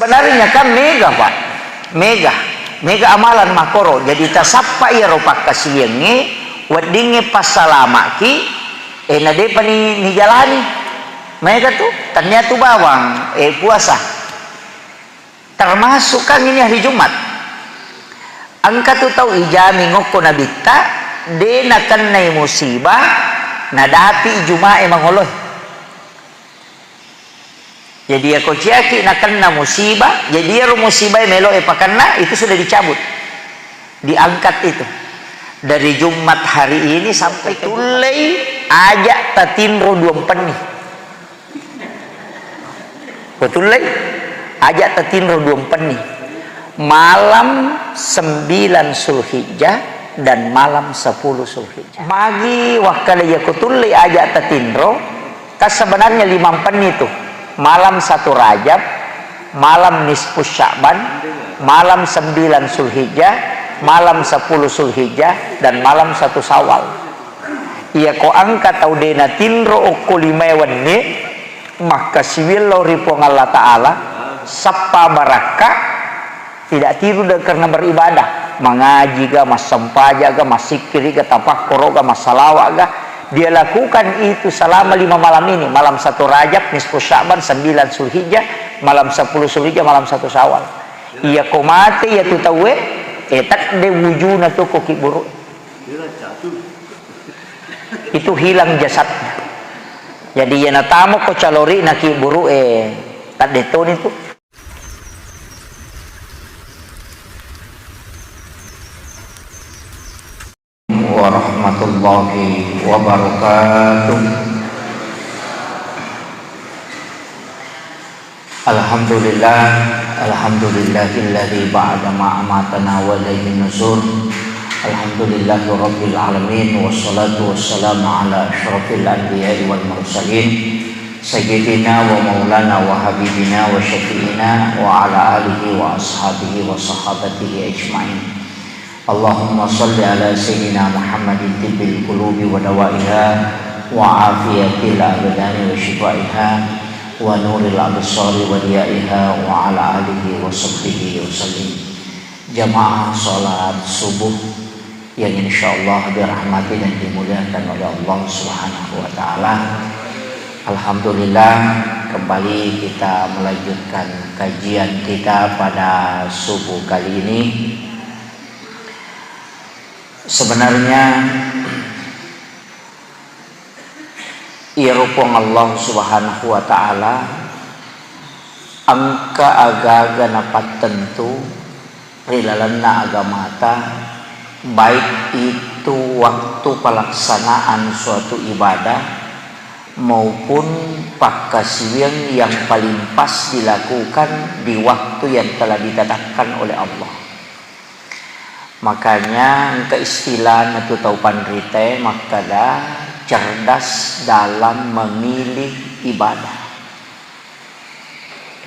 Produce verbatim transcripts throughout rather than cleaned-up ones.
Sebenarnya kan mega, Pak. Mega. Mega amalan makkoro. Jadi tasappa iyaro pakkasiwiangnge, weddingnge passalama'ki, eh, na depa ni, nijalani. Mega tu, tania tu bawang, eh, puasa. Termasuk kan ini hari Jumat. Engka tu tau ijaming okko nabitta, de nakennai musibah, nadapi Jumae mangoloe. Jadi, yako ciaki nakenna musibah, jadi iyaro musibah e melo e pakenna, itu sudah dicabut. Diangkat itu. Dari Jumat hari ini sampai ke tullei aja tatinro dua mpenni. Ko tullei aja tatinro dua mpenni. Malam sembilan Zulhijjah dan malam sepuluh Zulhijjah. Magi wakkala yako tullei aja tatinro, Kan sebenarnya lima mpenni tu, malam satu Rajab, malam nisfu Sya'ban, malam sembilan Zulhijjah, malam sepuluh Zulhijjah, dan malam satu Syawal. Iya ko engka tau de natinro okko limae wenni, makkasiwiang lao ri Puang Allah Ta'ala, sappa barakka, Tidak tidur de-, karena beribadah. Mangaji ga, massempaja ga, massikkiri ga, tapakkoro ga, massalawa ga. Dia lakukan itu selama lima malam ini. Malam satu Rajab, nisfu Sya'ban, sembilan Zulhijjah, malam sepuluh Zulhijjah, malam satu Syawal. Iya ko mate iya tu tauwe, eh, tadde wujuna tu ko kiburu. Itu hilang jasadnya. Jadi iya natamo ko calori na kiburu, eh, tadde toni tu. Warahmatullahi wabarakatuh. Alhamdulillah, alhamdulillahilladzi ba'da ma amatana wa ilaihin nusur. Alhamdulillahi rabbil alamin, wassalatu wassalamu ala asyrafil anbiya'i wal mursalin. Sayyidina wa maulana wa habibina wa syafi'ina wa ala alihi wa ashabihi wa sahabatihi ajma'in. Allahumma salli ala sayyidina Muhammadin tibbil qulubi wa dawaiha wa afiyatil abdani wa syifaiha wa nuril absari wa diyaiha wa ala alihi wa sahbihi wa sallim. Jamaah salat subuh yang insyaallah dirahmati dan dimuliakan oleh Allah Subhanahu wa Ta'ala. Alhamdulillah, kembali kita melanjutkan kajian kita pada subuh kali ini. Sebenarnya, iyaro Puang Allah Subhanahu wa Ta'ala engka aga-aga napattentu ri lalenna agamata, baik itu waktu pelaksanaan suatu ibadah maupun pakkasiwiang yang paling pas dilakukan di waktu yang telah ditetapkan oleh Allah. Makanya engka istilahna tu tau panritae makkeda cerdas dalam memilih ibadah.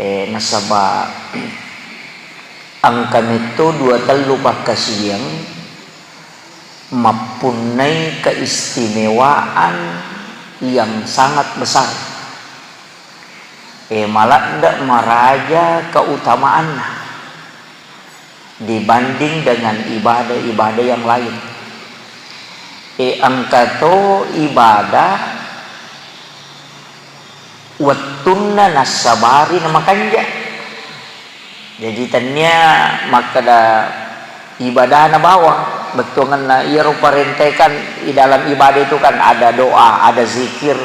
Eh, nasaba engka metto dua tellu pakkasiwiang mappunnai keistimewaan yang sangat besar. Eh, maladde maraja keutamaanna dibanding dengan ibadah-ibadah yang lain. Eh, engka to ibadah wettunna nassabari namakanja. Jadi, tennia makkeda ibadahna bawang, bettuangenna iyaro parentae kan, di dalam ibadah itu kan ada doa, ada zikir,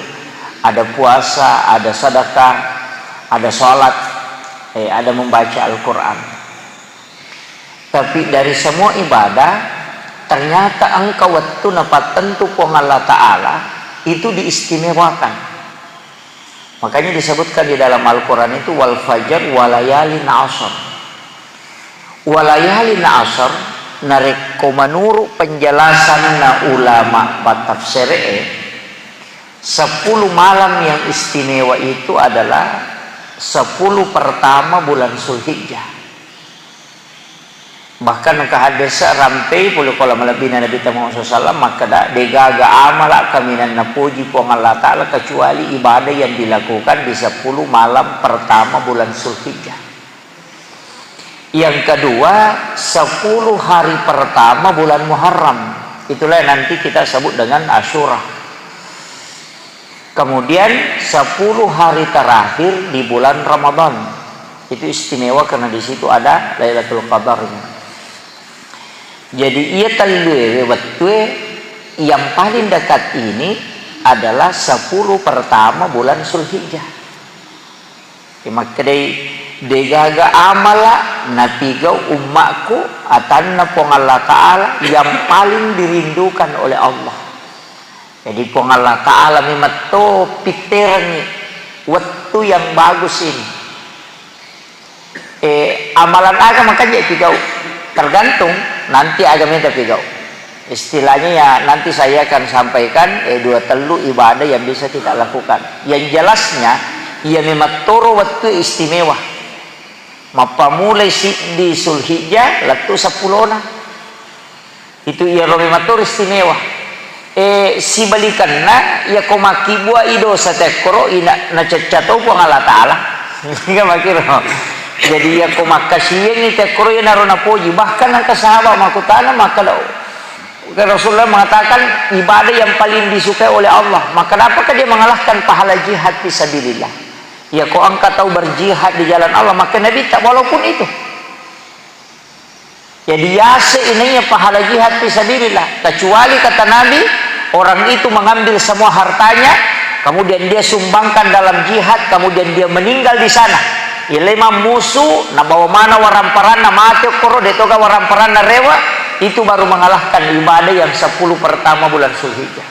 ada puasa, ada sedekah, ada salat, eh, ada membaca Al-Quran. Tapi dari semua ibadah, ternyata engka wettu napattentu Puang Allah Ta'ala itu diistimewakan. Makanya disebutkan di dalam Al-Quran itu, "Wal fajr walayalin ashr." Walayalin ashr, narekko menurut penjelasanna ulama batafsere, sepuluh malam yang istimewa itu adalah sepuluh pertama bulan Zulhijjah. Bahkan engka hadis rampei pole kola malebbina Nabitta Muhammad sallallahu alaihi wasallam makkeda, "Degaga amala kaminang napoji Puang Allah Ta'ala kecuali ibadah yang dilakukan di sepuluh malam pertama bulan Zulhijjah." Yang kedua, sepuluh hari pertama bulan Muharram. Itulah yang nanti kita sebut dengan Asyura. Kemudian sepuluh hari terakhir di bulan Ramadan. Itu istimewa karena di situ ada Lailatul Qadarnya. Jadi iya tellue wettue yang paling dekat ini adalah sepuluh pertama bulan Zulhijjah. Makkedai, degaga amala napigau ummakku atanna Puang Allah Ta'ala yang paling dirindukan oleh Allah. Jadi Puang Allah Ta'ala memang to pitterengngi wettu yang bagus ini. Eh, amalan aga makanja pigau? Tergantung nanti aga meta pigau. Istilahnya ya nanti saya akan sampaikan eh, dua tellu ibadah yang bisa kita lakukan. Yang jelasnya, iya memang toro wettu istimewa. Mappamulai siddi Sulhijjah lettu seppulona. Itu iyaro memang toro istimewa. Eh, sibalikanna, iyako makkibbuai dosa tekkoro ina nacecca to Puang Allah Ta'ala. Iya makkiro. Jadi iyako makkasiangi tekkoro iyanaro napoji. Bahkan engka sahabat makkutana makkeda, Rasulullah mengatakan ibadah yang paling disukai oleh Allah. Maka apakah dia mengalahkan pahala jihad fisabilillah? Iyako engka tau berjihad di jalan Allah, maka Nabi tak walaupun itu. Jadi yase inaiya pahala jihad fisabilillah. Kecuali kata Nabi, orang itu mengambil semua hartanya, kemudian dia sumbangkan dalam jihad, kemudian dia meninggal di sana. Ilema musu, nabawa mana waramparanna mate koro, detoga waramparanna rewa, itu baru mengalahkan ibadah yang sepuluh pertama bulan Zulhijjah.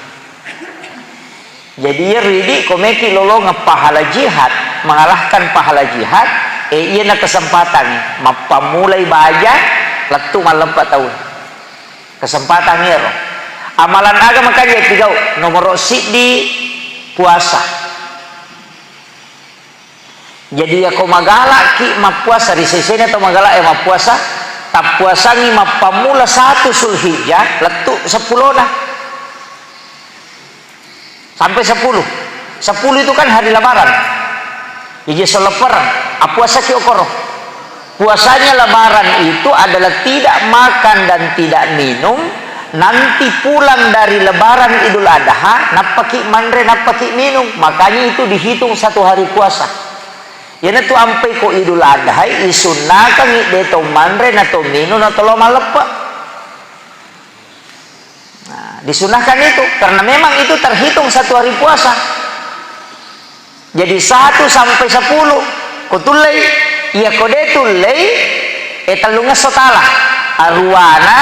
Jadi iyaro idi ko meki lolongeng pahala jihad, mengalahkan pahala jihad, eh, iyana kesempatan mappamulai baja lettu malleppa tau. Kesempatan iyaro. Amalan aga makanja pigau? Nomoro siddi puasa. Jadi iyako magalaki mappuasa, ri sesena to magalak e mappuasa, tappuasangi mappammula satu Sulhijjah lettu seppulona. Sampai sepuluh. Sepuluh itu kan hari Lebaran. Jadi seleppereng, appuasaki okoro. Puasanya Lebaran itu adalah tidak makan dan tidak minum, nanti pulang dari Lebaran Idul Adha, nappaki manre, nappaki minum. Makanya itu dihitung satu hari puasa. Iyanatu ampai ko Idul Adha, isunnakangi de to manre, na to minum, na to lo malleppe. Nah, disunahkan itu karena memang itu terhitung satu hari puasa. Jadi satu sampai sepuluh, ko tullei, iya ko de tullei, eh, tellungesso tala, aruana,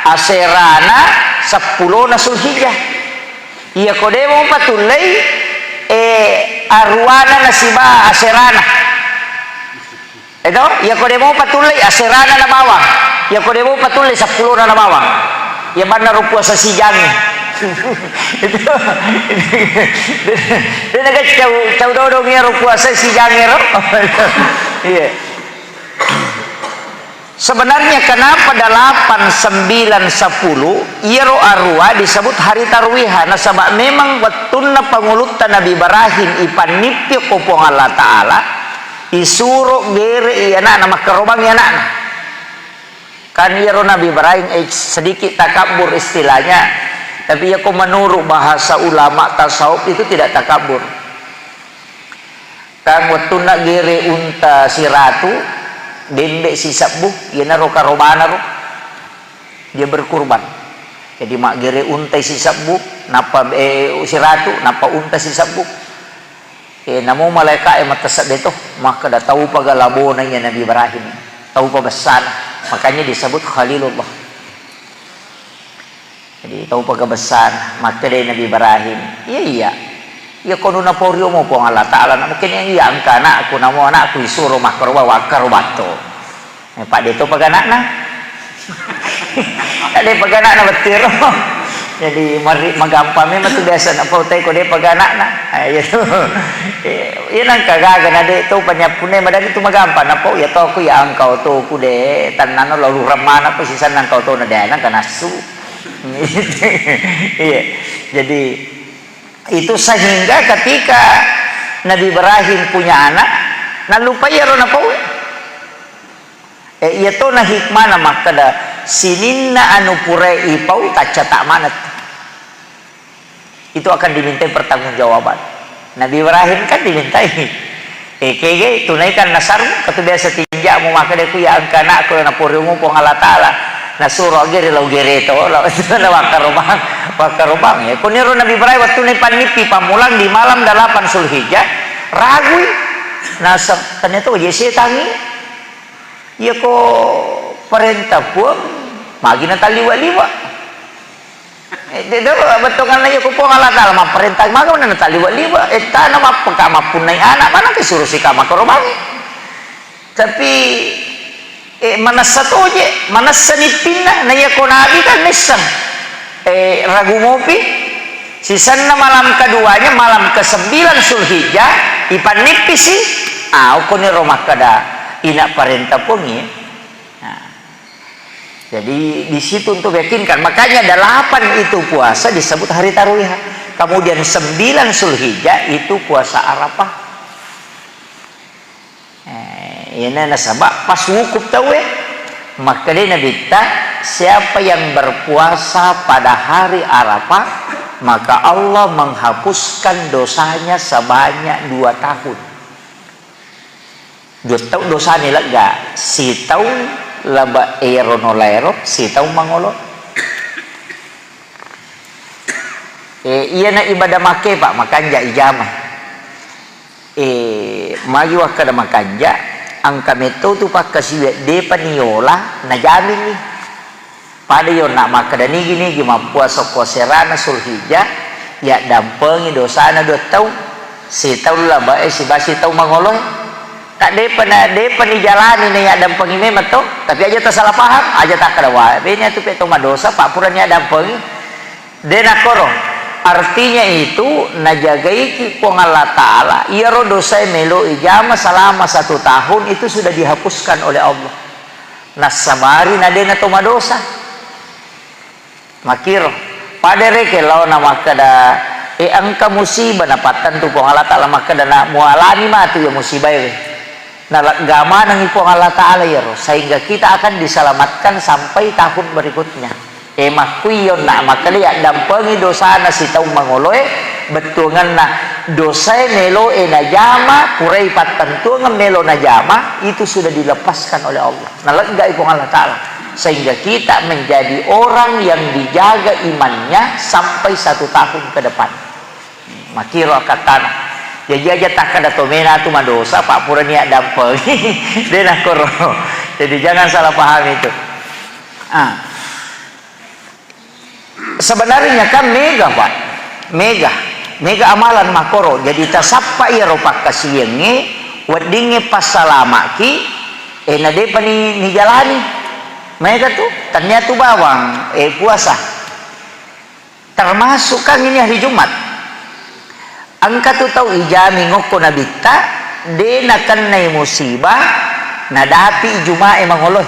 aserana, seppulona Sulhijjah. Iya ko de mopa tullei, eh, aruana nasiba aserana. Eto, iya ko de mopa tullei aserana na bawang. Iya ko de mopa tullei seppulona na bawang. Iya banna ro puasa sijangnge. Itu, itu, itu, itu cau, cau dodong iya ro puasa sijangnge ro. Iya. Sebenarnya kenapa delapan, sembilan, sepuluh, iyaro arua disebut hari tarwiha? Nasaba memang wettunna pangulutta Nabi Ibrahim ipannippi ko Puang Allah Ta'ala, isuro gere i anakna, makkarobangi anakna. Kan iyaro Nabi Ibrahim, eh, sedikit takabbur istilahnya, tapi iyako menurut bahasa ulama tasawuf itu tidak takabbur. Kan wettunna gere unta siratu, bembe sisebbu, iyanaro karobana ro, dia berkurban. Jadi maggere untai sisebbu, nappa, eh, siratu, nappa unta sisebbu. Eh, namo malaika e mattesedde to, makkeda taupa ga labona iya Nabi Ibrahim, taupa bessana. Makanya disebut Khalilullah. Jadi taupa ga bessana, makkedai Nabi Ibrahim, iya, iya. Iya kono naporio mo Puang Allah Ta'ala, na mungkin iya engka anakku, namo anakku isuro makkaroba, wakkarobatto. Eh, Pak, de to paganakna. De paganakna bettiro. Jadi mari magampang memang tu biasa nak pau tai ko de paganakna. Ah, iya tu. Eh, iya nangka gaga na de to panyappune madani tu magampang na pau ya to ku ya engkau to ku de tannano lalu remana ko sisan engkau to na de nangka nassu. Iya. Jadi itu sehingga ketika Nabi Ibrahim punya anak, nalupai ero na pau. Eh, iya tona hikmana makkeda, sininna anu purae ipau taccata maneng. Itu akan dimintai pertanggungjawaban. Nabi Ibrahim kan dimintai. Eh, kege, tunaikan nasarmu, katu biasa tinjamu, makkeda ku ya engka anakku, na purimu Puang Allah Ta'ala. Nasuro gere lao gere to, lao, wakkarobang, wakkarobang. Ya, kuniro Nabi Ibrahim wettunna ipannippi pammulang di malam delapan Zulhijjah, ragui. Naseng, ternyata je setangi. Iya ko parenta Puang, magi natalliwa-liwa. Eh, de-, de-, bettuanna iya ko Puang Allah Ta'ala mapparenta, magi natalliwa-liwa. Eh, tana mappeka mappunnai anak, mana ke suruh si kama korobangi. Tapi, eh, manessa toje, manessa nippinna, na iya ko nabi kan nisseng. Eh, ragu mopi, sisenna malam keduanya, malam kesembilan Zulhijjah, ipannippisi, ah, okkoniro makkeda, ina parenta Puangnge. Nah, jadi di situ untuk meyakinkan. Makanya delapan itu puasa disebut hari Tarwiyah. Kemudian sembilan Zulhijjah itu puasa Arafah. Eh, iyana nasaba pas wukuf tauwe, makkedai Nabitta, "Siapa yang berpuasa pada hari Arafah, maka Allah menghapuskan dosanya sebanyak dua tahun." Dua taung dosana lega, sitaung laba ero nolaero, sitaung mangolo. Eh, iyana ibadah make, Pak, makanja ijama. Eh, magi wakkada makanja, engka metto tu pakkasiwiang depa niola, najaminni. Pada yonna makkada nigi-nigi mappuasa ko serana Zulhijjah, yaddampengi dosana dua taung, sitaung labae siba sitaung mangoloe. Tak depa na, depa nijalani na yaddampengi memang to, tapi aja tasalah paham, aja takkada, "Wah, bene tu pe to madosa, Pak, purani yaddampengi." De nakkoro. Artinya itu, najagaiki Puang Allah Ta'ala, iyaro dosae melo ijama selama satu tahun itu sudah dihapuskan oleh Allah. Nassabari na de nato madosa. Makkiro. Pada rekeng laona makkeda, "Eh, engka musibah," napattentu Puang Allah Ta'ala makkeda, "Na mualani matu iya musibae." Nalegga manengngi Puang Allah Ta'ala iyaro, sehingga kita akan diselamatkan sampai tahun berikutnya. Eh, makkuiyo na makkeda yaddampengi dosana sitaung mangoloe, bettuanganna dosae meloe najama, purai pattentuangeng melo najama, itu sudah dilepaskan oleh Allah. Naleggai Puang Allah Ta'ala. Sehingga kita menjadi orang yang dijaga imannya sampai satu tahun ke depan. Makkiro akkattana. Jaji aja takkada to mena tu madosa, Pak, purani yaddampengi. De nakkoro. Jadi jangan salah paham itu. Ah. Sebenarnya kan mega, Pak. Mega. Mega amalan makkoro. Jadi tasappa iyaro pakkasiwiangnge, weddingnge passalamaki, eh, na depa ni, nijalani. Mega tu, tania tu bawang, eh, puasa. Termasuk kan ini hari Jumat. Engka tu tau ijami ngokko Nabitta, de nakennai musibah, nadapi Jumae mangoloe.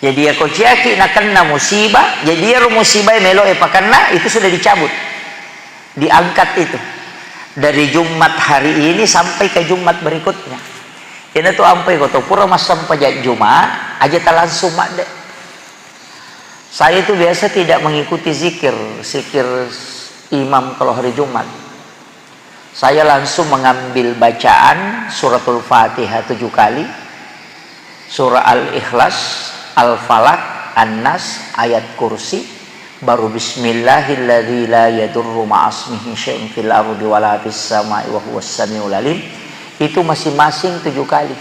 Jadi, iya ko ciaki nakenna musibah, jadi iyaro musibah meloe pakenna, itu sudah dicabut. Diangkat itu. Dari Jumat hari ini sampai ke Jumat berikutnya. Iyana tu ampai ko to pura massempajang Juma, aja talangsung madde. Saya itu biasa tidak mengikuti zikir, zikir imam kalau hari Jumat. Saya langsung mengambil bacaan Suratul Fatihah tujuh kali, surah Al-Ikhlas, Al-Falaq, An-Nas, Ayat Kursi, baru Bismillahilladzi la yadurru ma'asmihi syai'un fil ardi wala fis sama'i wa huwas samiul alim. Itu masing-masing tujuh kali.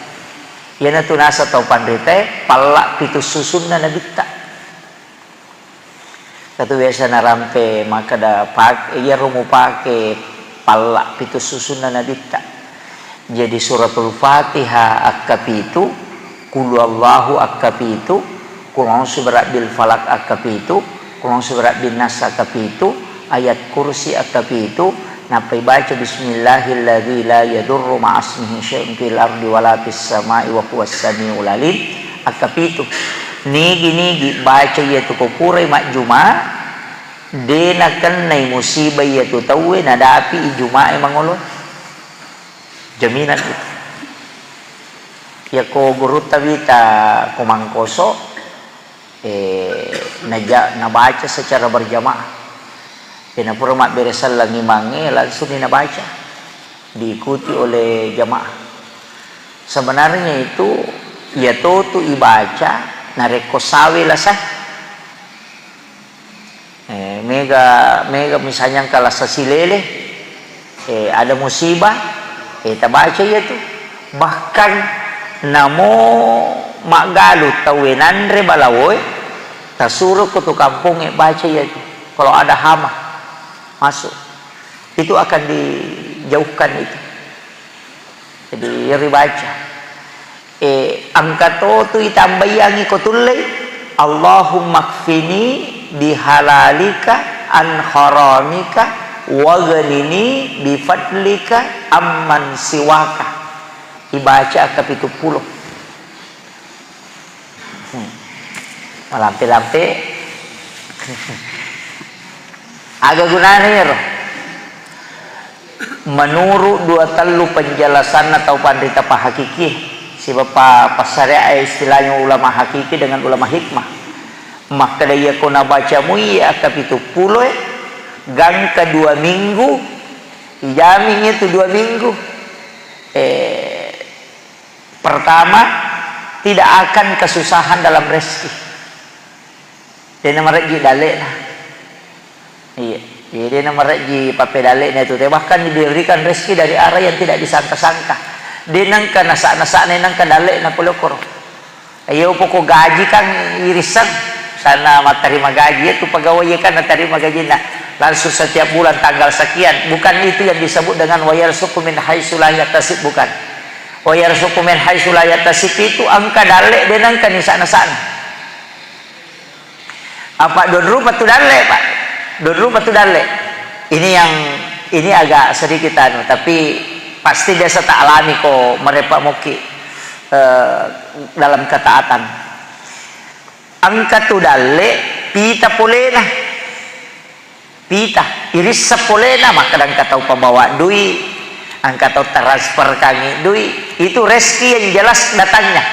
Iyana tu nasa tau panritae, palla pitu susunna Nabitta. Katu biasa narampe makkeda, pak-, iyaro mupake palla pitu susunna Nabitta. Jadi Suratul Fatihah akkapitu, Qul Huwallahu akkapitu, Qul A'udzu Birabbil Falaq akkapitu, Qul A'udzu Birabbin Nas akkapitu, Ayat Kursi akkapitu, nappai baca Bismillahilladzi la yadurru ma'asmihi syai'un fil ardi wala fis sama'i wa huwas samiul alim akkapitu. Nigi-nigi baca iyatu ko purai majjuma, de nakennai musibah iyatu tauwe nadapi i Jumae mangolo. Jaminan itu. Yako gurutta wita ko Mangkoso, eh, naja-, nabaca secara berjamaah. Dena pura mabbere selleng imangnge, langsung ni nabaca, diikuti oleh jamaah. Sebenarnya itu, iya totu ibaca narekko sawe lasae. Eh, mega, mega misalnya engka lasa silele, eh, ada musibah, eh, tabaca iya tu. Bahkan namo maggalu tauwe nanre balawoe, tasuro ko tu kampongnge baca iya tu. Kalau ada hama masuk, itu akan dijauhkan itu. Jadi, ribaca. Eh, engka to tu itambaiangi ko tullei, "Allahumma kfini bihalalika an haramika waghnini bifadlika amman siwaka." Ibaca akkapitu pulo. Hmm. Malampe-lampe. Aga gunana iyaro? Menurut dua tellu penjelasanna tau panrita pahakiki, sibawa pa-, passareae istilahnya ulama hakiki dengan ulama hikmah. Makkeda iyako nabaca mui iya akkapitu puloe, gangka dua minggu, ijami itu dua minggu. Eh, Pertama, tidak akan kesusahan dalam rezeki. Dena marejji dalle'na. Iya, iya, dena marejji pappedalle'na itu. Bahkan diberikan rezeki dari arah yang tidak disangka-sangka. Denangka nasa-nasa'na, nangka dalle'na pole koro. Ayo poko gaji kan irisseng. Sana matterima gaji, itu pegawai kan naterima gajinna. Langsung setiap bulan tanggal sekian. Bukan itu yang disebut dengan wayar suku min haitsu la yahtasib, bukan. Wa yarzuqu min haitsu la yahtasib itu engka dalle, de nengka ni sa'na-sa'na. Apa dua rupa tu dalle, Pak? Dua rupa tu dalle. Ini yang, ini agak sedikit anu, tapi pasti biasa tak alami ko merepa moki, eh, dalam ketaatan. Engka tu dalle, pita polena. Pita, irisseng polena, makkeda engka tau pabawa dui, engka tau transfer kangi dui, itu reski yang jelas datangnya.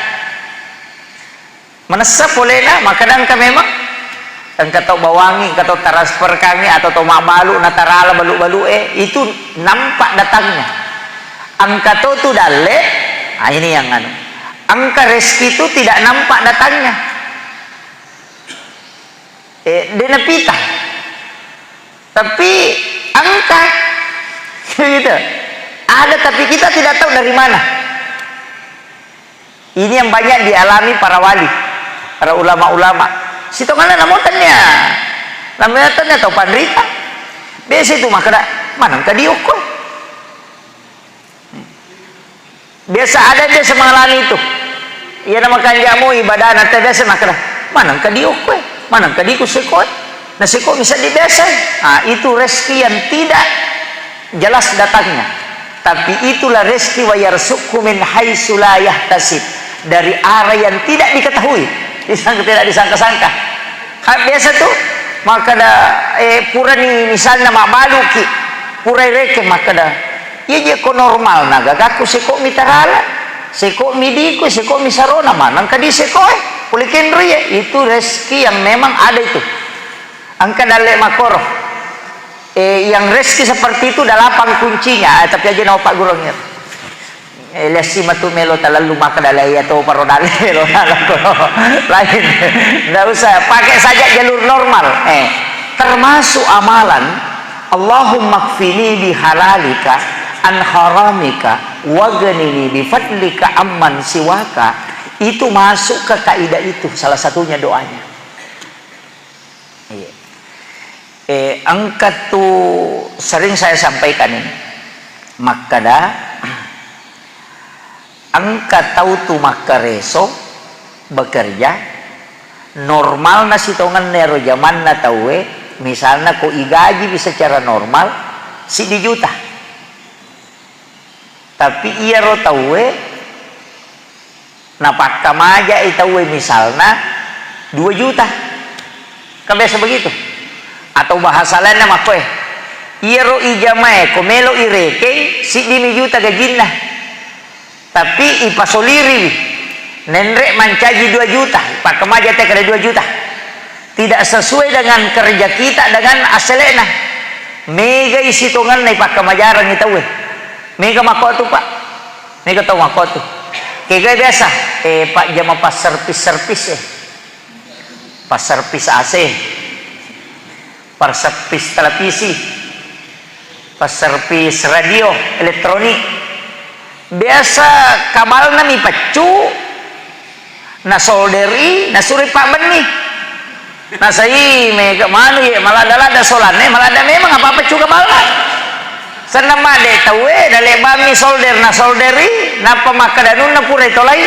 Manessa polena, makkeda engka memang, engka tau bawangi, engka tau transfer kangi, atau tau mabbalu, natarala balu-balu e, itu nampak datangnya. Engka to tu dalle, nah ini yang anu, engka reski tu tidak nampak datangnya. Eh, de napita. Tapi engka. Gitu. Ada, tapi kita tidak tahu dari mana. Ini yang banyak dialami para wali, para ulama-ulama. Sitonganna namotennya. Namotennya tau panrita. Biasa itu makkeda, "Manengka diokko." Biasa ada, biasa mengalami itu. Iya, nama kanjamu ibadahna te biasa makkeda, "Manengka diokko e, manengka diku seko e, na seko bisa dibiasa." Ah, itu rezeki yang tidak jelas datangnya. Tapi itulah rezeki wa yarzuqhu min haitsu la yahtasib, dari arah yang tidak diketahui, disangka, tidak disangka-sangka. Kan biasa tu, makkeda, eh, purani misalnya mabbaluki, purai rekeng makkeda, "Iya je ko normalna gagaku seko mi tarala, seko mi diku, seko mi sarona, manengka di seko e, pole kenro ye." Itu rezeki yang memang ada itu. Engka dalle makkoro. Eh, yang rezeki seperti itu delapan kuncinya, eh, tapi aja na Pak Gurung ya. Eh, lessi matu melo talallu makkeda, "Iya to paro dalle melo talallu." Lain. Ndak usah, pakai saja jalur normal. Eh, termasuk amalan, "Allahumma kfini bihalalika an haramika waghnini bifadlika amman siwaka." Itu masuk ke kaidah itu, salah satunya doanya. Iya. Eh, engka tu sering saya sampaikan ini. Makkeda, engka tau tu makkareso bekerja, normalna sitongenna ero jamanna tauwe, misalna ko igaji secara normal, siddi juta. Tapi iyaro tauwe napakkamajai tauwe misalna dua juta. Kan biasa begitu. Atau bahasa lainna makkoe, iyaro ijamae ko melo irekeng, siddimi juta gajinna. Tapi ipasoliriwi, nenre mancaji dua juta, pakkamaja teka dua juta. Tidak sesuai dengan kerja kita dengan asele'na. Mega isi tongenna ipakkamajarangngi tauwe. Mega makko tu, Pak. Mega tau makko tu. Kega biasa, eh, Pak, jama passerpis-serpis, eh. Passerpis A C. Passerpis televisi, passerpis radio, elektronik. Biasa kabalna mi peccu, nasolderi, nasuroi pabbenni. Nasai mega manu ye, maladda-ladda solanne, maladda memang apa peccu kabalna. Senna madde tauwe, nalebami solder, nasolderi, nappa makkeda anunna pura itolai.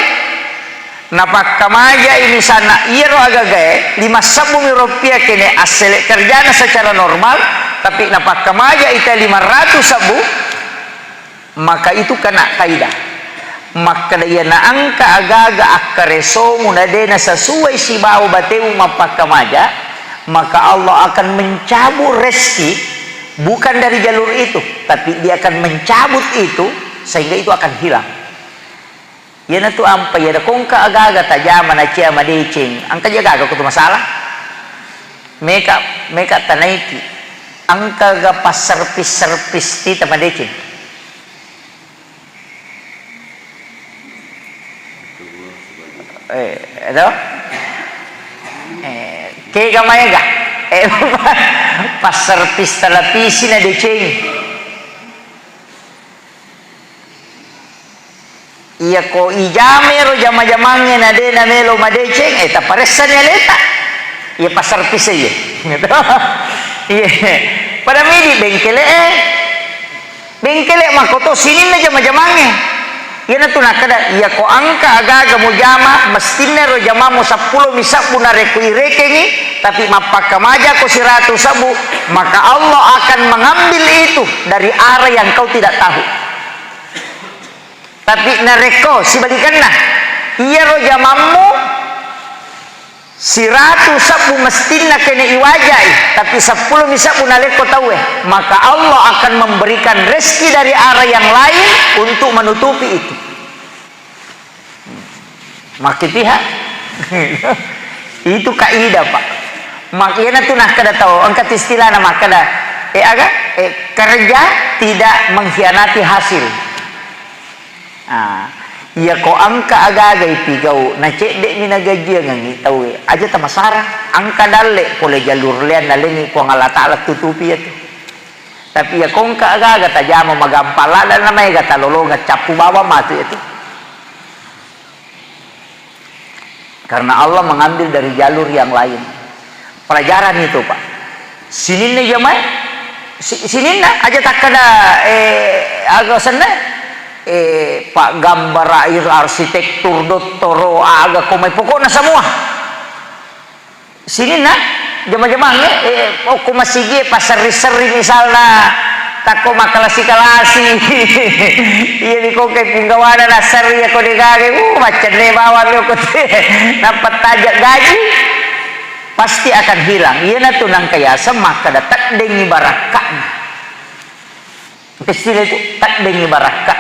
Napakkamajai misalna iyaro agagae lima sebbu mi rupiah kene assele kerjana secara normal, tapi napakkamajai te lima ratu sebbu, maka itu kena kaidah. Makkeda iyana engka agaga akkaresongu na de nasesuai sibawa bateu mappakkamaja, maka Allah akan mencabut rezeki bukan dari jalur itu, tapi Dia akan mencabut itu sehingga itu akan hilang. Iyanatu ampa iyana kongka agaga tajama nacia madeceng, engka ja gaga kutu masalah. Meka, meka tanaiki. Engka ga passerpis-serpis tita madeceng. Eh, edo? Eh, kega maega? Eh, passerpis televisi na deceng. Iyako ijama ero jama-jamangnge na de namelo madeceng, eh, taparessani aleta. Iya passerpis iya. Iya. Pada midi bengkele, eh. Bengkele makkoto sininna jama-jamangnge. Iyanatu nakkeda, iyako engka agaga mujama, mestinna ero jamammu seppulo mi sebbu narekko irekengi, tapi mappakkamaja ko siratu sebbu, maka Allah akan mengambil itu dari arah yang kau tidak tahu. Tapi narekko sibalikanna, iyaro jamammu siratu sebbu mestinna kene iwajai, tapi seppulo mi sebbu nalekko tauwe, maka Allah akan memberikan rezeki dari arah yang lain untuk menutupi itu. Makkitiha? Itu kaidah, Pak. Mak-, iyanatu nakkeda tau, engka tu istilahna makkeda, eh, aga? Eh, kerja tidak mengkhianati hasil. Ah, iyako engka agaga ipigau, nacedde'mi nagajiangengngi tauwe, aja tamasara, engka dalle pole jalur lean nalengngi Puang Allah Ta'ala tutupi iyatu. Tapi iyako engka agaga tajama magampang ladang na maega talolongeng cappu bawang matu iyatu. Karena Allah mengambil dari jalur yang lain. Pelajaran itu, Pak. Sininna jamae, si-, sininna aja takkeda, eh, aga senna, eh, paggambar, arsitektur, dottoro, aga komai, pokokna semua. Sininna jama-jamangnge, eh, okko masigie passerri-serri misalna, takko makkalasi-kalasi. Iya, mi kokkai punggawana nasserri, iyako degaga, uh, maccenne bawang mi okko te. Nappa tajak gaji, pasti akan hilang. Iyanatu nangka yaseng makkeda teddengngi barakka'na. Istilah itu, teddengngi barakka.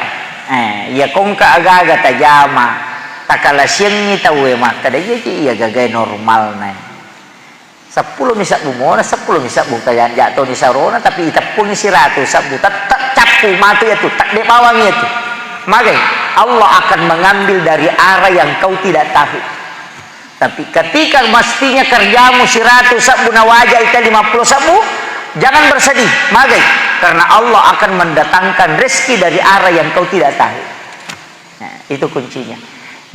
Eh, iya kongka agaga tajama, takalasiangngi tauwe makkeda, iya ji, iya gagae normalna. Seppulo mi sebbu mona, seppulo mi sebbu kajanja toni sarona, tapi iteppungi siratu sebbu, tetap cappu matu iyatu, tedde bawang iyatu. Magai, Allah akan mengambil dari arah yang kau tidak tahu. Tapi ketika mestinya kerjamu siratu sebbu nawajai te lima puluh sebbu, jangan bersedih, magai, karena Allah akan mendatangkan rezeki dari arah yang kau tidak tahu. Nah, itu kuncinya.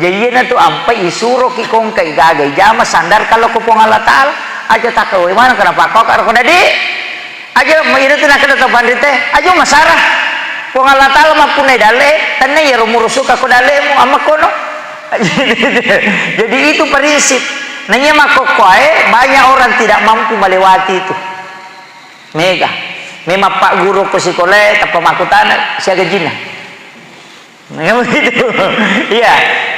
Jadi, iyanatu ampai isuroki kongkai gagai jama sandarkan lao ko Puang Allah Ta'ala. Aja takkawe maneng, kenapa kau karo ko dadi? Aja, ina tu nakkeda tau panrita, aja masara. Puang Allah Ta'ala mappunnai dalle, tenna iyaro murusuka ko dallemu, ammakkono. Jadi itu prinsip. Nanya makkokkoe, banyak orang tidak mampu melewati itu. Mega. Memang pak guru ko sikolae, tappa makkutana, siaga jinna. Nah, begitu. Iya,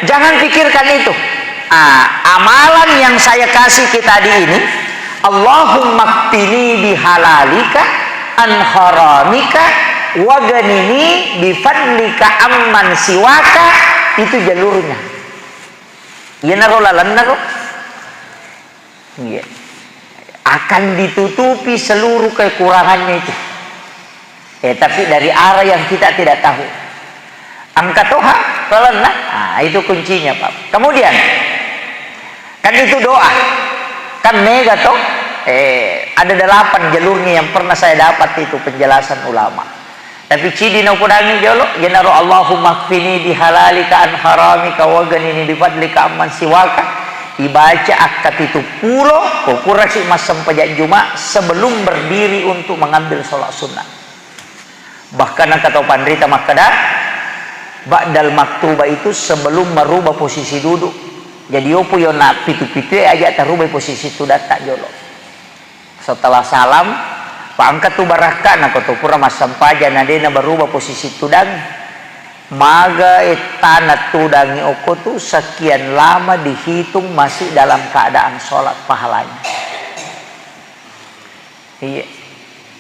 jangan pikirkan itu. Ah, amalan yang saya kasih ke tadi ini, Allahumma kfini bihalalika an haramika Waganini bifadlika amman siwaka, itu jalurnya. Iyanaro lalennaro. Iya. Akan ditutupi seluruh kekurangannya itu. Eh, tapi dari arah yang kita tidak tahu. Engka toha lalenna. Ah, itu kuncinya, Pak. Kemudian, kan itu doa. Kan mega toh? Eh, ada delapan jalurnya yang pernah saya dapat itu penjelasan ulama. Tapi cidi naupodangi jolo, iyanaro Allahumma kfini bihalalika an haramika wa ghanini bifadlika amman siwaka. Ibaca akka pitu pulo, ko purasi massempajang Juma sebelum berdiri untuk mengambil sholat sunnah. Bahkan engka tau panrita makkeda, ba'dal maktuba itu sebelum merubah posisi duduk. Jadi, yopo yona pitu-pitue aja tarubai posisi tudatta jolo. Setelah salam, pa engka tu barakkana ko tu pura massempajang na de nabarubah posisi tudang. Maga ettana tudangi okko tu sekian lama dihitung masih dalam keadaan sholat pahalanya. Iya.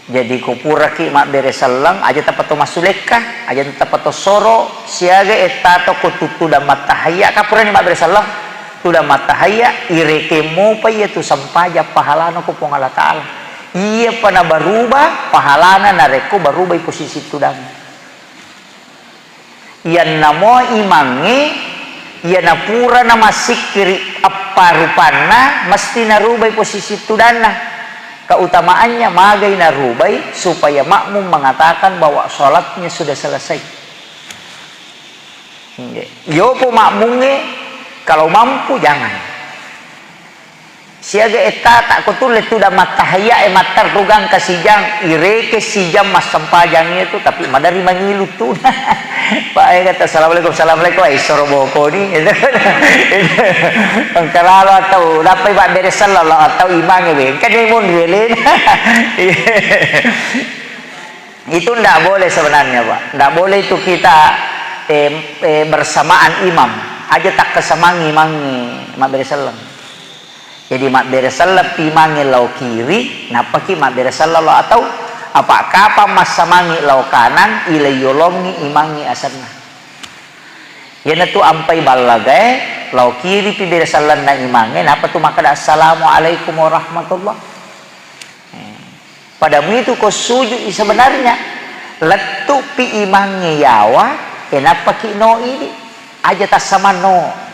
Jadi, ko puraki mabbere selleng, aja tappa to massulekka, aja tappa to soro, siaga etta to ko tuttu dan mattahayya, ka purani mabbere selleng, tu dan mattahayya, ireke mopa iya tu sempajang pahalana ko Puang Allah Ta'ala. Iya pa nabaruba pahalana narekko barubai posisi tudang. Iyanna mua imangnge, iyana purana massikkiri eppa rupanna, mesti narubai posisi tudanna. Keutamaannya magai narubai supaya makmum mengatakan bahwa sholatnya sudah selesai. Yopo makmungnge, kalau mampu jangan. Siaga ettata ko tulle tudang mattahayya e mattarru gangka sijang, ireke sijang massempajang itu, tapi madari mangilu tu. Pak e kata, "Assalamualaikum, assalamualaikum," ai soro bokoni. Engka lalo atau dapat Pak bere sallallahu atau imang e, engka ni mun wele. Itu ndak boleh sebenarnya, Pak. Ndak boleh itu kita, eh, eh, bersamaan imam. Aja takkesamangi imangnge mabbere selleng. Jadi, mabbere selleng pi imangnge lao kiri, nappaki mabbere selleng lao atau apa kapang massamangi lao kanang, ilai yolongi imangnge asenna. Iyanatu ampai ballagae, lao kiri pi bere sellenna imangnge, nappa tu makkeda, "Assalamualaikum warahmatullah." Eh, pada muitu ko sujud i sebenarnya, lettu pi imangnge yawa, e nappaki no idi, aja tassamano.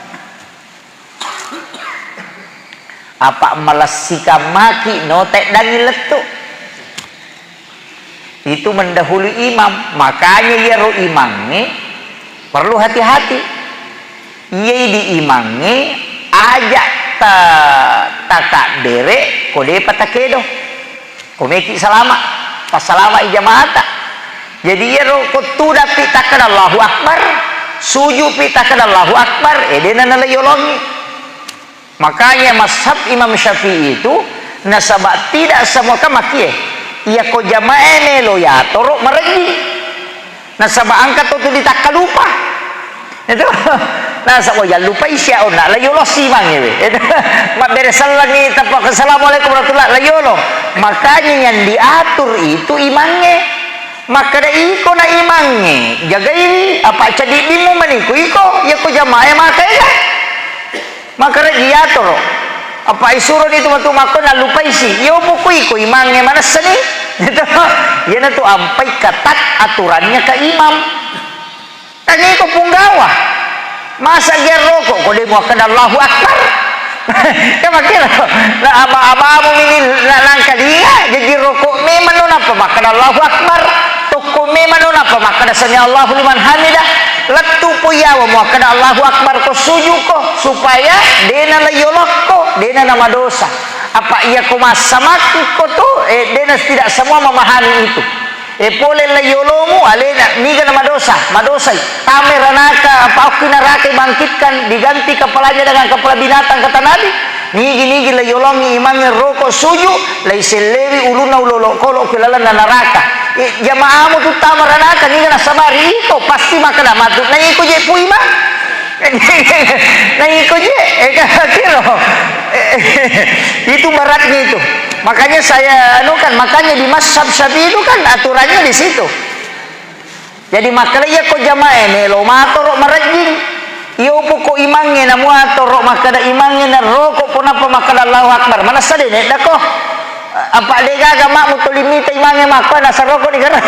Apa malessikang maki no teddangi lettu. Itu mendahului imam. Makanya iyaro imangnge perlu hati-hati. Iyai di imangnge aja ta-, takabbere ko depa takedo. Ko meki salama, passalama i jamaata. Jadi iyaro ko tudappi takkeda Allahu Akbar, sujupi takkeda Allahu Akbar, e dena nalai yolongi. Makanya mazhab Imam Syafi'i itu, nasaba tidak semua, kan makie, iya ko jamae melo yatoro mareggi. Nasaba engka to tu ditakkalupa. Itu. Nasaba jallupai sia onna, la yolo simang ewe. Itu. Mabbere sallangi tappa, "Assalamualaikum warahmatullah," la yolo. Makanya yang diatur itu imangnge. Makkeda iko na imangnge, jagaiwi apa caddiddimmu maniku iko, iya ko jamae makaega. Makkeda iyatoro. Apa isuroni tu matu makkona lupaisi. Iyo buku iko imangnge manessani. Gitu. Iyanatu ampai ketat aturannya ke imam. Kan iko punggawa. Masa gia rokok ko de muakkeda Allahu Akbar. Kan makkeda. Na aba-abamu mini na nangkalinga, jaji rokok memang no nappa makkeda Allahu Akbar. Tokko memang no nappa makkeda sami Allahu liman hamida. Lettu po iyawa muakkeda Allahu Akbar ko suju ko, supaya dena la yolokko, dena namadosa. Apa iya ko massamakki ko tu, eh, dena tidak semua memahami itu. E pole la yolomu alena, niga na madosa, madosai. Tamai ranaka, paukki naraka bangkitkan, diganti kepalanya dengan kepala binatang, kata Nabi. Nigi-nigi la yolongi imangnge roko suju, la isellewi ulunna ulolo kolo ku lalenna naraka. E, jamaamu tu tama ranaka, niga nasabari iko, pasti makkeda matu, na iko je pu imang. Na iko je, e, kira. Itu beratnya itu. Makanya saya anu kan, makanya di mazhab Syafi'i itu kan aturannya di situ. Jadi makkeda iyako jamae melo matoro marejjing. Iyo poko imangnge namuatoro makkeda imangnge naroko ponappa makkeda Allahu Akbar. Manessa de neddako. Apa de gaga makmu tuli mita imangnge makko nasaroko di garo.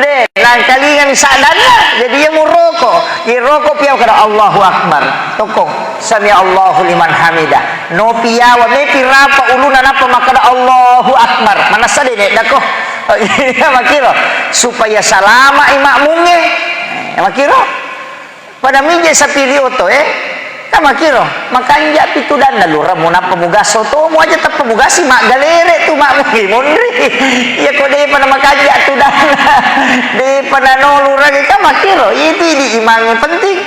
De, nangkalingami saddanna. Jadi iya muroko. Iroko pia makkeda Allahu Akbar. Tokkong. Sami Allahu liman hamidah. No piawa mepi rapa uluna nappa makkeda Allahu Akbar. Manessa de neddako. Iya makkiro. Supaya salama i makmungnge. Iya makkiro. Pada mije sapiri oto, eh. Kan makkiro, makanja pi tudanna lura, munappa mugasso to, mu aja tappa mugasi, maggalere tu, makmungngi munri. Iya ko depa na makanja tudanna, depa na no lura, kan makkiro, itu di imang penting.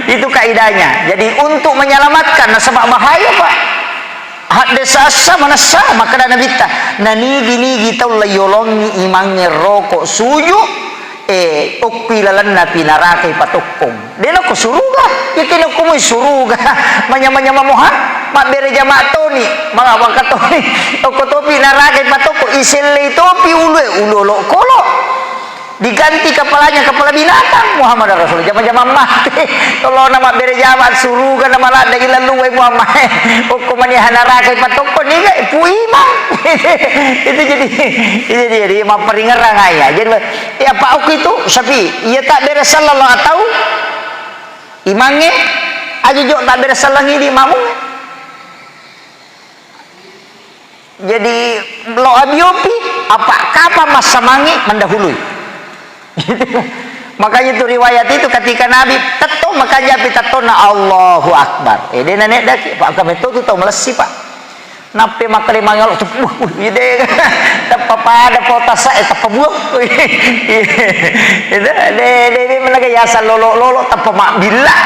Itu kaidahnya. Jadi untuk menyelamatkan, nasaba bahaya, Pak. Haddesa assa manessa, makkeda Nabitta, nanigi-nigi tau la yolongi imangnge roko suju, eh, okki lalenna pi narakai patokkong. Dena ko suruga, yakini okko moi suruga. Manyama-nyama moha, mabbere jama toni, maka toni. Okko topi narakai patokkong, isellei topi ulue, ulu olokolo. Diganti kepalanya kepala binatang, Muhammad Rasul, jama-jama mate. Tolona mabbere jama suruga na maladde ilalluwai Muhammad. Okko mani hanarakai patokko niga puimang. Itu jadi, itu jadi mapperingerang ayah. Jadi, ya, Pak, okko itu, Syafi'i. Iya tak bere sallallahu atau imangnge, aja jo tak bere sallang ini makmungnge. Jadi, lo abiopi, apa kapang massamangi mendahului. Makanya itu riwayat itu ketika Nabi tetto, makanya api tettona Allahu Akbar. Eh, dena neddaki, Pak, kami itu tuh tau melessi, Pak. Nappe makkeda mangalo, wah, wah, ide. Teppa pada potasa, eh, teppa buang. Itu, de, de, de, menaga yasa lolo, lolo, teppa mabbilla.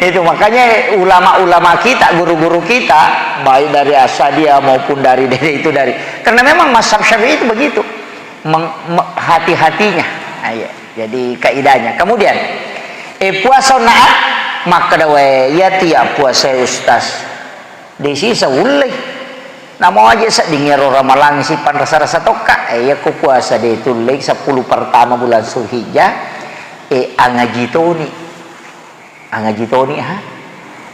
Itu makanya ulama-ulama kita, guru-guru kita, baik dari Asadia maupun dari, dari itu, dari, karena memang mazhab Syafi'i itu begitu. Meng-, me-, hati-hatinya. Nah, iya. Jadi kaidahnya. Kemudian, eh, puasa na, makkeda wae, iya tiap puasa, Ustaz. De sisa ullei. Namo aja sedding ero ramalang si panrasa-rasa tokka. Eh, iya ko puasa de tullei sepuluh pertama bulan Zulhijjah, eh, angaji toni. Angaji toni, ha?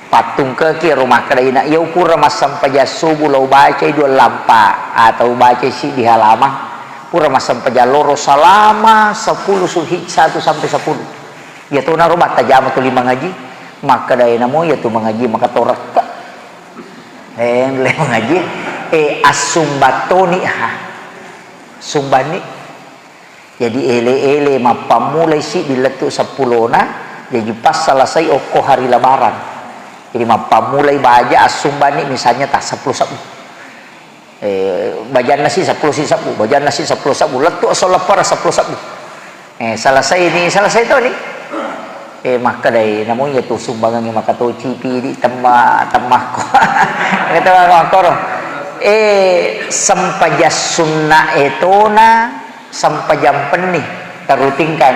Pattungkeki ero makkeda ina, iya upura massempajang subuh lao bacai dua lampa atau bacai siddi halaman. Pura massempajang loro salama sepuluh Zulhijjah satu sampai sepuluh. Iya tona ro battajama tuli mangaji. Makkeda ina mo iya tu mangaji maka torekka. Eh, le mangaji. Eh, assumbattoni, ha? Sumbani. Jadi ele-ele mappammulai siddi lettu seppulona, jaji passalasai okko hari Lebaran. Jadi mappammulai baja assumbani misalnya ta seppulo sebbu. Eh, bajanna si seppulo si sebbu, bajanna si seppulo sebbu, lettu esso leppara seppulo sebbu. Eh, selesai ni, selesai to ni. Eh, makkedai, namu iya tu sumbangangi makatoci pidi temma, temmakko. Kata makkoro. Eh, sempajang sunna etona, sempajang penni, terrutinkan.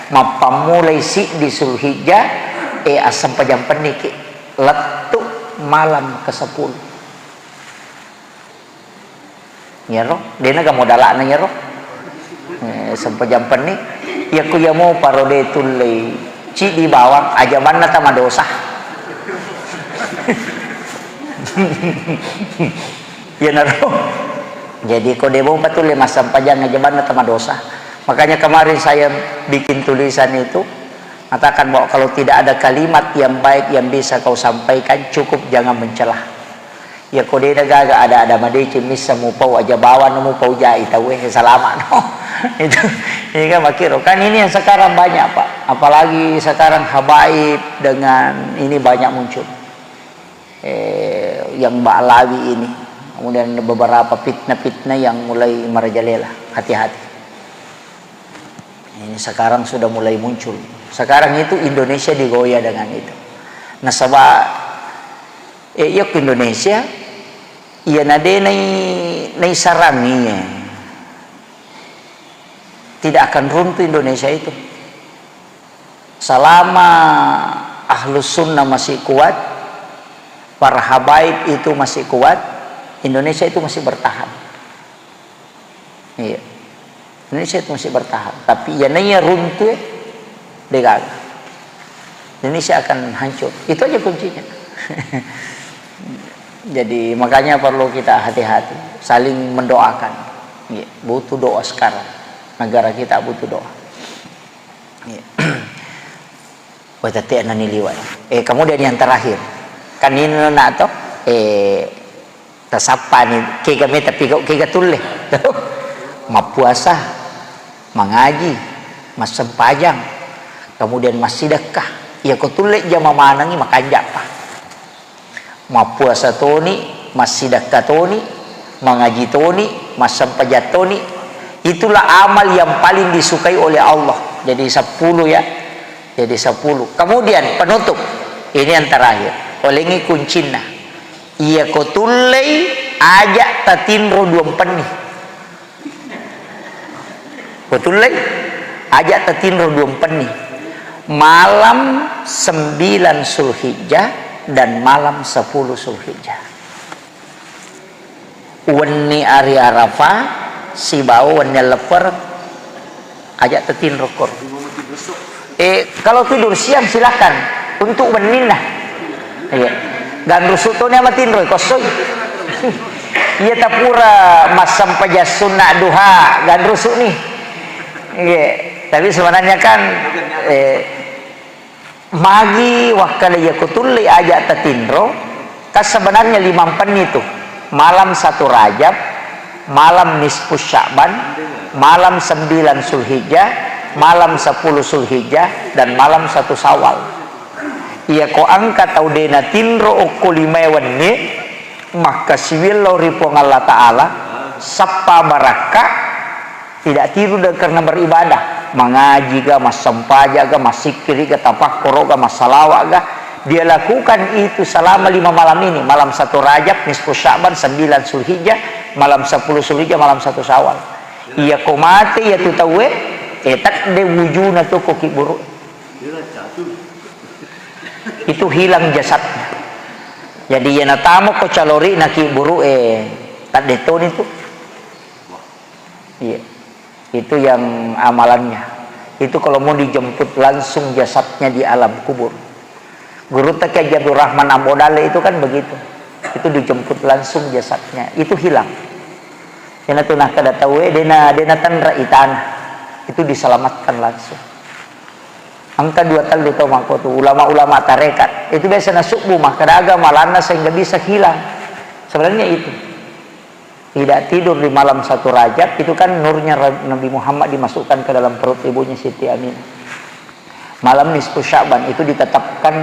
Mappammulai siddi Zulhijjah, eh, assempajang penni ki. Lettu malam ke sepuluh. Iyaro, de'na ga modala'na iyaro. Eh, sempajang penni. Iya ku iya mopa ro de tullei. Ciddi bawang, aja banna tama dosa. Iyanaro. Jadi ko de mopa tulle massempajang aja banna tama dosa. Makanya kemarin saya bikin tulisan itu, mengatakan bahwa kalau tidak ada kalimat yang baik yang bisa kau sampaikan, cukup jangan mencela. Iya ko de gaga ada-ada madeceng missa mupau aja bawang mupau jai tauwe, salama no. Itu, ini kan makkiro. Kan ini yang sekarang banyak, Pak. Apalagi sekarang habaib dengan ini banyak muncul. Eh, yang Ba'lawi ini. Kemudian beberapa fitnah-fitnah yang mulai merajalela. Hati-hati. Ini sekarang sudah mulai muncul. Sekarang itu Indonesia digoyah dengan itu. Nasaba, eh, iya ku Indonesia, iya na de nai, nai sarangi, eh. Tidak akan runtuh Indonesia itu. Selama Ahlus Sunnah masih kuat, para habaib itu masih kuat, Indonesia itu masih bertahan. Iya. Indonesia itu masih bertahan, tapi ya naiya runtuh, degaga. Indonesia akan hancur. Itu aja kuncinya. Jadi, makanya perlu kita hati-hati, saling mendoakan. Iya, butuh doa sekarang. Negara kita butuh doa. Iya. Wah, tette nani liwa. Eh, kemudian yang terakhir. Kan ini nak toh, eh, tasappani, kega meta pigau, kega tulle. Mappuasa, mangaji, massempajang, kemudian massidekka. Iya ko tulle jama manengi, makanjappa. Mappuasa toni, massidekka toni, mangaji toni, massempajang toni. Itulah amal yang paling disukai oleh Allah. Jadi sepuluh ya. Jadi sepuluh. Kemudian penutup. Ini yang terakhir. Olengi kuncinna. Iya ko tullei aja tatinro duampenni. Betul, Lei? Aja tatinro duampenni. Malam sembilan Zulhijjah dan malam sepuluh Zulhijjah. Wenni ari Arafah, sibawa wenni lepper, aja tatinro kor. Eh, kalau tidur siang silakan. Untuk wenninna. Iya. Ganrusu toni matinro, kosoi. Iya tapura massempajang sunna duha, ganrusu ni. Iya. Tapi sebenarnya kan, eh, magi wakkala iya ko tulle aja tatinro, kan sebenarnya limampenni tu. Malam satu Rajab, malam nisfu Sya'ban, malam sembilan Zulhijjah, malam sepuluh Zulhijjah, dan malam satu Syawal. Iya ko engka tau de natinro okko limae wenni, makkasiwiang lao ri Puang Allah Ta'ala, sappa barakka, tidak tidur dan karena beribadah, mangaji ga, massempajang ga, massikkiri ga, tapakkoro ga, massalawa ga, dia lakukan itu selama lima malam ini, malam satu Rajab, nisfu Sya'ban, sembilan Zulhijjah, malam sepuluh Zulhijjah, malam satu Syawal. Iya ko mate iya tu tauwe, eh, tadde wujuna tu ko kiburu. Itu hilang jasadnya. Jadi, iya natamo ko calori na kiburu, eh, tadde toni tu. Iya. Itu yang amalannya. Itu kalau mau dijemput langsung jasadnya di alam kubur. Gurutta Kiai Haji Abdul Rahman Ambo Dalle itu kan begitu. Itu dijemput langsung jasadnya. Itu hilang. Iyana tu nakkeda tauwe, dena, dena tanra itana. Itu diselamatkan langsung. Engka dua tellu tau mako tu, ulama-ulama tarekat. Itu biasa nasubbu, makkeda aga amalanna sehingga bisa hilang. Sebenarnya itu. Tidak tidur di malam satu Rajab, itu kan nurnya Ra-, Nabi Muhammad dimasukkan ke dalam perut ibunya Siti Aminah. Malam nisfu Sya'ban itu ditetapkan,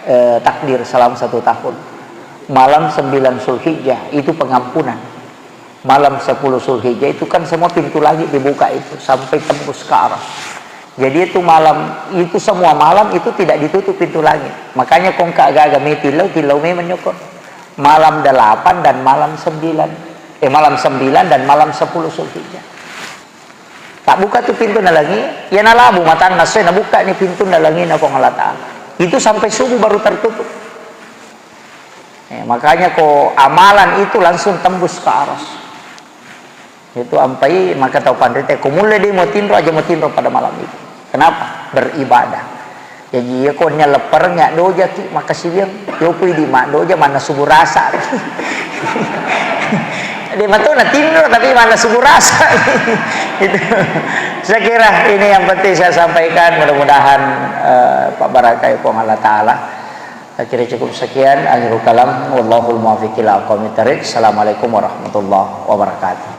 eh, takdir selama satu tahun. Malam sembilan Zulhijjah itu pengampunan. Malam sepuluh Zulhijjah itu kan semua pintu langit dibuka itu sampai tembus ke Arasy. Jadi itu malam, itu semua malam itu tidak ditutup pintu langit. Makanya ko engka gaga meti lau, tillau memang nyokor. Malam delapan dan malam sembilan. Eh, malam sembilan dan malam sepuluh Zulhijjah. Tak buka tu pintu na langi, ya nalabu matanna soe, nabuka ni pintu na langi na Puang Allah Ta'ala. Itu sampai subuh baru tertutup. Eh, makanya ko amalan itu langsung tembus ke Arasy. Itu ampai maka tau panrita, ko mulle de mau tinro, aja mau tinro pada malam itu. Kenapa? Beribadah. Jaji, iya ko nya leppereng, nya doja ki, makkasiwiang. Yo pui di mak doja, manna subuh rasa. De mato na tinro, tapi manna subuh rasa. Itu. Saya kira ini yang penting saya sampaikan. Mudah-mudahan, eh, Pak Barakai Puang Allah Ta'ala. Saya kira cukup sekian. Akhirul kalam. Wallahul muwaffiq ila aqwamit thariq. Assalamualaikum warahmatullahi wabarakatuh.